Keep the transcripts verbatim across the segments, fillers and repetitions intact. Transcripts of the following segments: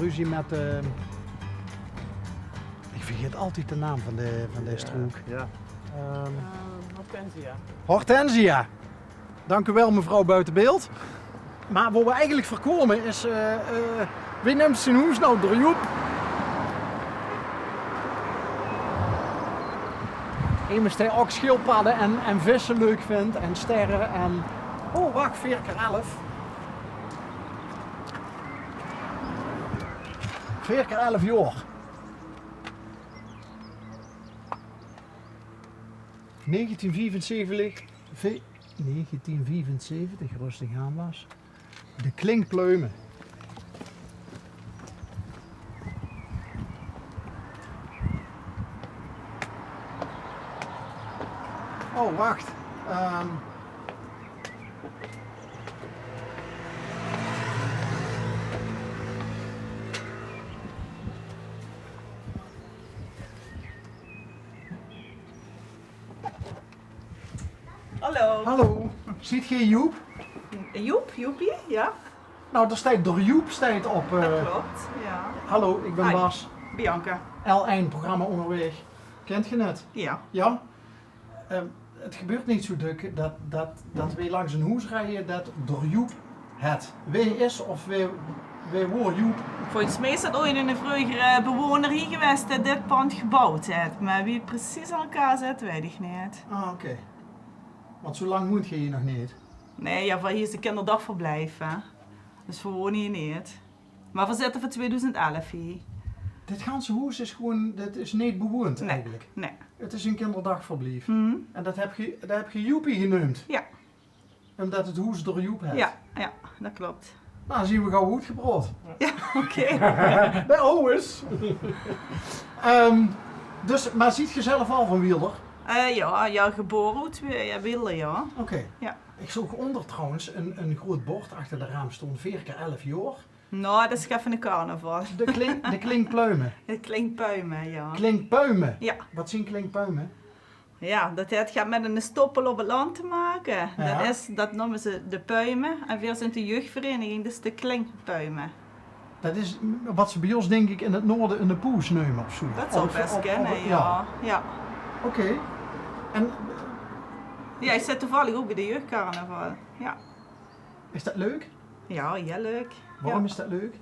Ruzie met, eh, ik vergeet altijd de naam van de, van de strook. Ja. Ehm, Hortensia. Hortensia. Dank u wel, mevrouw buiten beeld. Maar wo we eigenlijk veur kome is, eh, eh, wie neump zien hoes now? D'r Joep. Emes die ook schildpadden en, en vissen leuk vindt en sterren en, oh, wacht, veer keer elf. Veer keer elf jaor. Negentien viefenzeventig, ve-, negentien viefenzeventig, rustig aan was. De Klinkpluime. Oh, wacht. Ehm, Hallo. Hallo. Ziet geer Joep? Joep, Joepie, ja. Nou, d'r steit d'r Joep steit op, eh. Dat klopt, ja. Hallo, ik ben Bas. Bianca. L één, programma Onderweg. Kent geer het? Ja. Ja? Ehm, het gebeurt niet zo duk dat, dat, dat we langs een hoes rijden dat d'r Joep het. Wie is of wie, wie woor Joep? Volgens mij is dat ooit een vreugere bewoner hier geweest dat dit pand gebouwd heeft. Maar wie het precies aan elkaar zit, weet ik niet. Ah, oké. Want zo lang woont geer hier nog niet? Nee, ja, van hier is de kinderdagverblijf, hè. Dus we wonen hier niet. Maar we zitten van tweeduizend elf hier. Dit ganse hoes is gewoon, dat is niet bewoond eigenlijk? Nee. Het is een kinderdagverblijf. En dat heb je, dat heb je Joepie geneumd? Ja. Omdat het hoes d'r Joep het? Ja, ja, dat klopt. Nou, zien we gauw goed gepraat. Ja, oké. Bij Owens. Ehm, dus, maar ziet ge zelf al van Wielder? Eh, ja, ja, geboren uit Wie-, ja, Wielder, ja. Oké. Ja. Ik zoog onder trouwens een, een groot bord achter de raam stond, veer keer elf jaor. Nou, dat is even een carnaval. De klink-, de klinkpluime. De klinkpuime, ja. Klinkpuime? Ja. Wat zien klinkpuime? Ja, dat heeft, gaat met een stoppel op het land te maken. Ja. Dat is, dat noemen ze de puime. En weer zijn de jeugdvereniging, dus de klinkpuime. Dat is wat ze bij ons, denk ik, in het noorden een poes neumen of zo. Dat zou best kunnen, ja. Ja. Oké. En, eh, ja, ik zit toevallig ook bij de jeugdcarnaval. Ja. Is dat leuk? Ja, heel leuk. Waarom is dat leuk?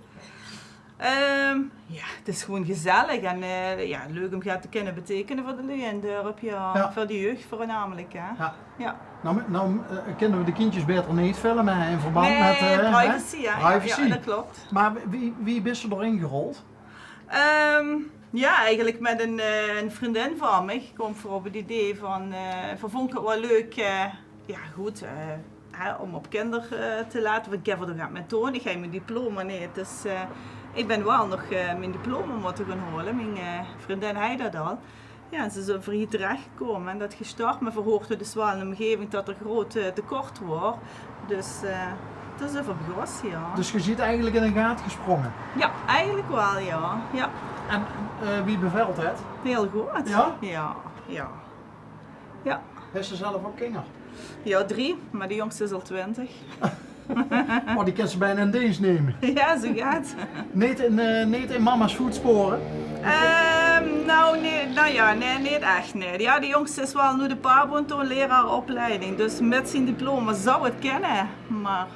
Ehm, ja, het is gewoon gezellig en, eh, ja, leuk om gaat te kunnen betekenen voor de lui in het dorp, ja. Ja. Voor de jeugd voornamelijk, hè. Ja. Ja. Nou, nou, eh, kunnen we de kindjes beter niet filmen, hè, in verband met, eh, privacy, hè? Privacy. Ja, dat klopt. Maar wie, wie bist u erin gerold? Ehm, ja, eigenlijk met een, eh, een vriendin van me. Ik kom voor op het idee van, eh, we vonden het wel leuk, eh, ja, goed, eh, hè, om op kinder, eh, te laten. Want ik heb er nog met toon. Ik heb mijn diploma niet. Dus, eh, ik ben wel nog, eh, mijn diploma moeten gaan halen. Mijn, eh, vriendin had dat al. Ja, en ze zijn voor hier terechtgekomen en dat gestart. Maar we hoorden dus wel in de omgeving dat er groot, eh, tekort was. Dus, eh, dat is even begos, ja. Dus je zit eigenlijk in een gaat gesprongen? Ja, eigenlijk wel, ja. Ja. En, eh, wie bevelt het? Heel goed. Ja? Ja, ja. Ja. Hebt ze zelf ook kinder? Ja, drie, maar de jongste is al twintig. Oh, die kan ze bijna in dienst nemen. Ja, zo gaat. Niet in, eh, niet in mama's voetsporen? Ehm, nou, nee, nou ja, nee, niet echt, nee. Ja, de jongste is wel nu de pabo en toon leraaropleiding. Dus met zijn diploma zou het kunnen, maar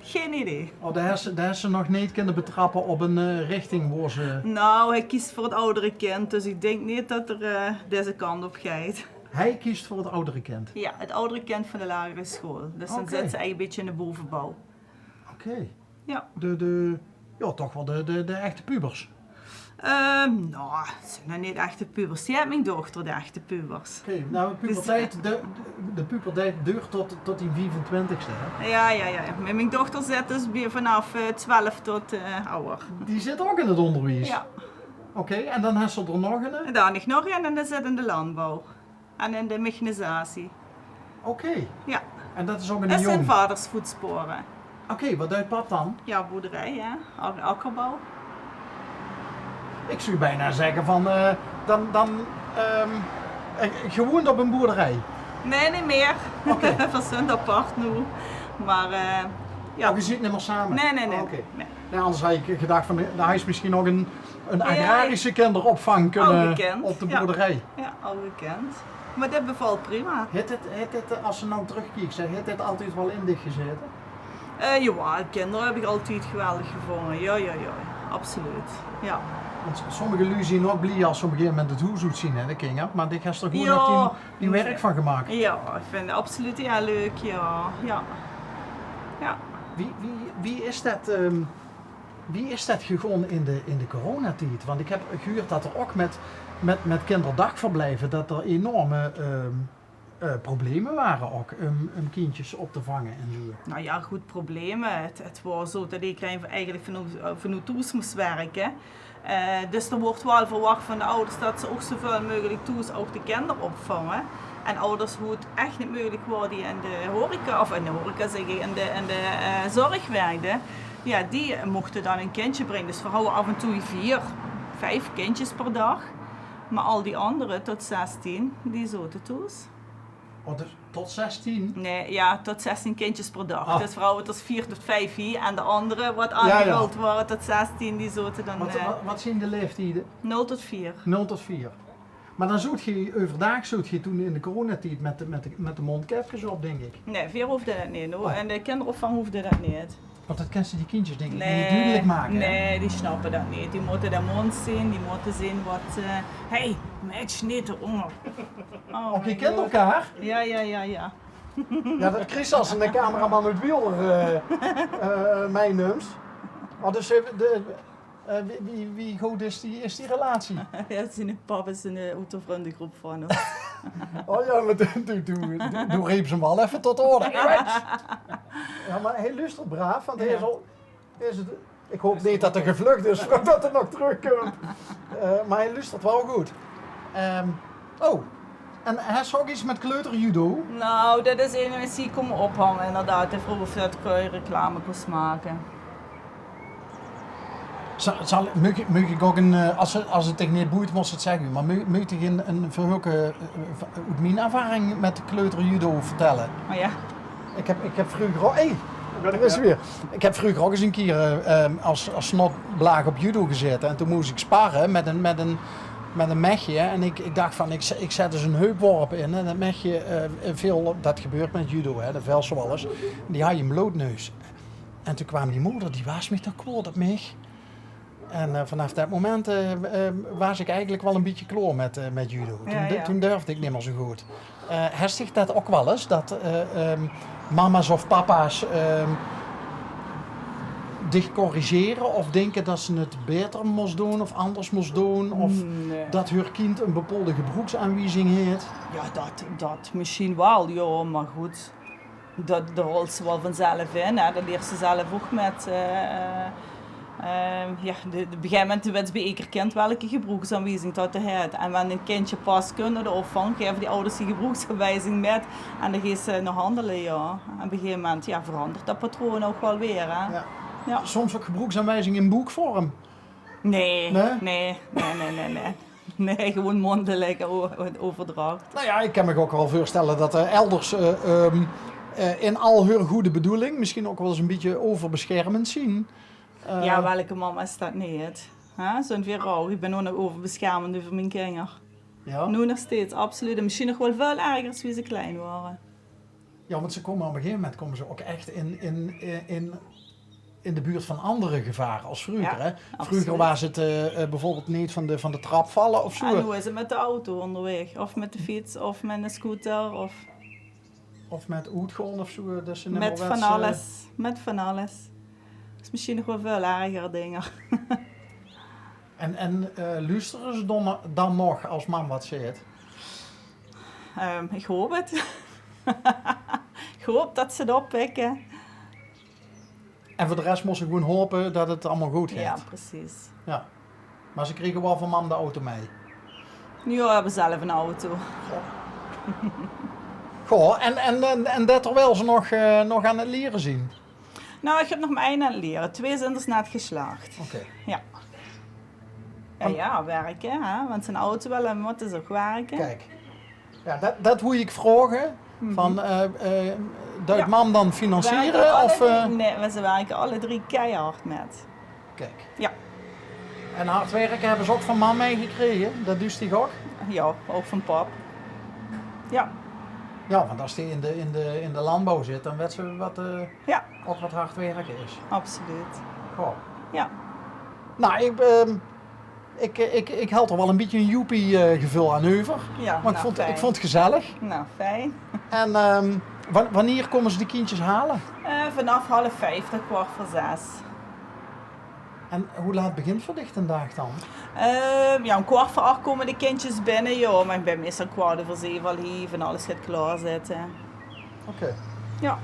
geen idee. Oh, daar is ze, daar is ze nog niet kunnen betrappen op een, eh, richting waar ze... Nou, hij kiest voor het oudere kind, dus ik denk niet dat er, eh, deze kant op gaat. Hij kiest voor het oudere kind? Ja, het oudere kind van de lagere school. Dus dan zit ze eigenlijk een beetje in de bovenbouw. Oké. Ja. De, de, ja, toch wel de, de, de echte pubers. Ehm, nou, het zijn nog niet echte pubers. Die heeft mijn dochter, de echte pubers. Oké, nou, de puberteit, de, de puberteit duurt tot, tot die viefentwintigste, hè? Ja, ja, ja, ja. Maar mijn dochter zit dus bij, vanaf, eh, twaalf tot, eh, ouder. Die zit ook in het onderwijs? Ja. Oké, en dan heeft ze er nog een? En dan heb ik nog een en die zit in de landbouw. En in de mechanisatie. Oké. Ja. En dat is ook een jong? Dat zijn vaders voetsporen. Oké, wat duit pap dan? Ja, boerderij, ja. Ak-, akkerbouw. Ik zou bijna zeggen van, eh, dan, dan, ehm, eh, gewoond op een boerderij? Nee, niet meer. Oké. We zijn apart nu. Maar, eh, ja. Oh, je zit niet meer samen? Nee, nee, nee. Oh, oké. Nee. Nae, anders had ik gedach van, dao had misschien nog een, een agrarische kinderopvang kunnen op de boerderij. Ja, al gekend. Maar dit bevalt prima. Heet het, heet het, eh, as ze nou terugkiekt, zeg, heet het altijd wel in dich gezeten? Eh, jawel, kinder heb ik altijd geweldig gevonden. Ja, ja, ja, absoluut. Ja. Want sommige lui zien ook blie als ze op een gegeven moment het hoes oet zien, hè, de kinder. Maar dich has er gewoon nog die, die werk van gemaakt. Ja, ik vind het absoluut heel leuk, ja. Ja. Ja. Wie, wie, wie is dat, ehm, wie is dat gegaan in de, in de coronatied? Want ik heb gehuurd dat er ook met, met, met kinderdagverblijven, dat er enorme, ehm, eh, problemen waren ook om, om kindjes op te vangen en zo. Nou ja, goed, problemen. Het, het was zo dat iedereen eigenlijk vanuit, eh, vanuit thuis moest werken. Eh, dus er wordt wel verwacht van de ouders dat ze ook zoveel mogelijk thuis ook de kinderen opvangen. En ouders, hoe het echt niet mogelijk was, die in de horeca, of in de horeca zeg ik, in de, in de eh, zorg werkten, ja, die mochten dan een kindje brengen. Dus we hadden af en toe vier, vijf kindjes per dag. Maar al die anderen tot zestien, die zaten thuis. Oh, dus tot zestien? Nee, ja, tot zestien kindjes per dag. Ah. Dus we hadden tot vier tot vijf hier en de anderen, wat aangevuld waren tot zestien, die zaten dan... Wat, eh, wat, wat zien de leeftijden? Nul tot vier. Nul tot vier. Maar dan zoet ge overdag, zoet ge toen in de coronatied met de, met de, met de mondkapjes op, denk ik. Nee, vier hoefde dat niet, hoor. Oh. En de kinderopvang hoefde dat niet. Want dat kens se die kindjes, denk ik, niet duidelijk maken, hè? Nee, die snappen dat niet. Die moeten de mond zien, die moeten zien wat, eh, hey, maak je niet te honger. Oh, oké, kent elkaar? Ja, ja, ja, ja. Ja, dat Chris als een cameraman uit Wielder, eh, eh, meeneemt. Oh, dus, eh, de, eh, wie, wie, wie goed is die, is die relatie? Ja, zien pap is in de autovrundengroep van ons. Oh ja, maar toen, toen, toen, toen, toen reep ze hem wel even tot orde. Ja, maar hij luistert braaf, want hij is al Is het, ik hoop niet dat er gevlucht is, dat er nog terugkomt. Eh, maar hij luistert wel goed. Ehm, oh, en hij is ook iets met kleuterjudo? Nou, dat is een missie komen ophangen, inderdaad. De vroeg of dat kun je reclame kon maken. Zal, zal, mag, ik- mag ik ook een, eh, als, het- als het tegen niet boeit, moest het zeggen, maar mag, mag ik een, een verhulke, eh, uit mijn ervaring met kleuterjudo vertellen? Maar ja. Ik heb, ik heb vroeger al, hey, daar is ze weer. Ik heb vroeger ook eens een keer, eh, ehm, als, als snotblaag op judo gezeten. En toen moest ik sparren met een, met een, met een mechje. En ik, ik dacht van, ik, z- ik zet dus een heupworp in. En dat mechje, eh, veel, dat gebeurt met judo, hè, dat velt zo wel eens. Die had je een blootneus. En toen kwam die moeder, die was me toch kwaad op mich. En eh, vanaf dat moment eh, eh, was ik eigenlijk wel een beetje klaar met, eh, met judo. Toen, Ja, ja. toen durfde ik niet meer zo goed. Eh has dich dat ook wel eens, dat eh, ehm, mama's of papa's ehm, dich corrigeren of denken dat ze het beter moest doen of anders moest doen? Of Nee. dat hun kind een bepaalde gebroeksaanwijzing heeft? Ja, dat, dat misschien wel, ja, maar goed. Dat, dat holt ze wel vanzelf in, hè. Dat leert ze zelf ook met, eh, eh, ja, de, de, op een gegeven moment weet bij ieder kind welke gebroeksaanwijzing dat er heeft. En wanneer een kindje pas komt naar de opvang, geven die ouders die gebroeksaanwijzing met en dan gaan ze nog handelen, ja. En op een gegeven moment, ja, verandert dat patroon ook wel weer, hè. Ja. Ja. Soms ook gebroeksaanwijzing in boekvorm. Nee, Nee? nee, nee, nee, nee, nee. Nee, gewoon mondelijk o- overdracht. Nou ja, ik kan me ook wel voorstellen dat er elders eh, ehm, eh, in al hun goede bedoeling misschien ook wel eens een beetje overbeschermend zien. Eh, Ja, welke mama is dat niet? Hè? Zo'n vrouw, ik ben ook nog overbeschermend over mijn kinder. Ja? Nu nog steeds, absoluut. En misschien nog wel veel erger als wie ze klein waren. Ja, want ze komen op een gegeven moment komen ze ook echt in, in, in, in de buurt van andere gevaren als vroeger. Ja, hè? Vroeger absoluut. Was het eh, eh, bijvoorbeeld niet van de, van de trap vallen of zo. En hoe is het met de auto onderweg? Of met de fiets, of met een scooter, of Of met oetgaan of zo. Dat ze Met van alles. Met van alles. Dat is misschien nog wel veel erger dingen. En, en eh, luisteren ze dan, dan nog als mam wat zegt? Ehm, ik hoop het. Ik hoop dat ze het oppikken. En voor de rest moest ik gewoon hopen dat het allemaal goed gaat. Ja, precies. Ja. Maar ze kregen wel van mam de auto mee. Nu hebben we zelf een auto. Goh, en, en, en, en dat terwijl ze nog, eh, nog aan het leren zien? Nou, ik heb nog maar één aan het leren. Twee zijn dus net geslaagd. Oké. Ja. Ja, ja, werken, hè. Want ze een auto willen, moeten ze ook werken. Kijk. Ja, dat, dat hoe ik vragen. Van, eh, eh, dat mam dan financieren? Werken alle of, drie? Eh? Nee, maar ze werken alle drie keihard met. Kiek. Ja. En hard wirke höbbe ze ouch van mam mitgekrege? Det duis dich ouch? Ja, ouch van pap. Ja. Ja, want es die in de, in de, in de landbouw zit, dan weit ze wat, eh, ja, ouch wat hard wirke is. Absoluut. Goh. Ja. Nou, ik, ehm, ik, ik, ik haal toch wel een beetje een joepie-gevoel aan euver. Ja, maar ik vond, ik vond het gezellig. Nou, fijn. En, ehm, wa-, wanneer komen ze de kindjes halen? Eh, vanaf half vijf tot kwart voor zes. En hoe laat begint voor dich de dag dan? Eh, ja, om kwart voor acht komen de kindjes binnen, joh. Maar ik ben meestal kwart over zeven al hier, van alles gaat klaarzitten. Oké. Ja.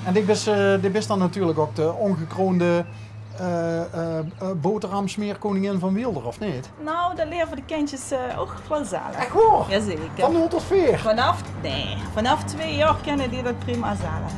En dit is, eh, dit is dan natuurlijk ook de ongekroonde, eh, eh, eh, boterhamsmeerkoningin van Wielder, of niet? Nou, dat leren we de kindjes, eh, ook wel zelf. Echt waar? Jazeker. Van nul tot veer? Vanaf, nee, vanaf twee jaar kunnen die dat prima zelf.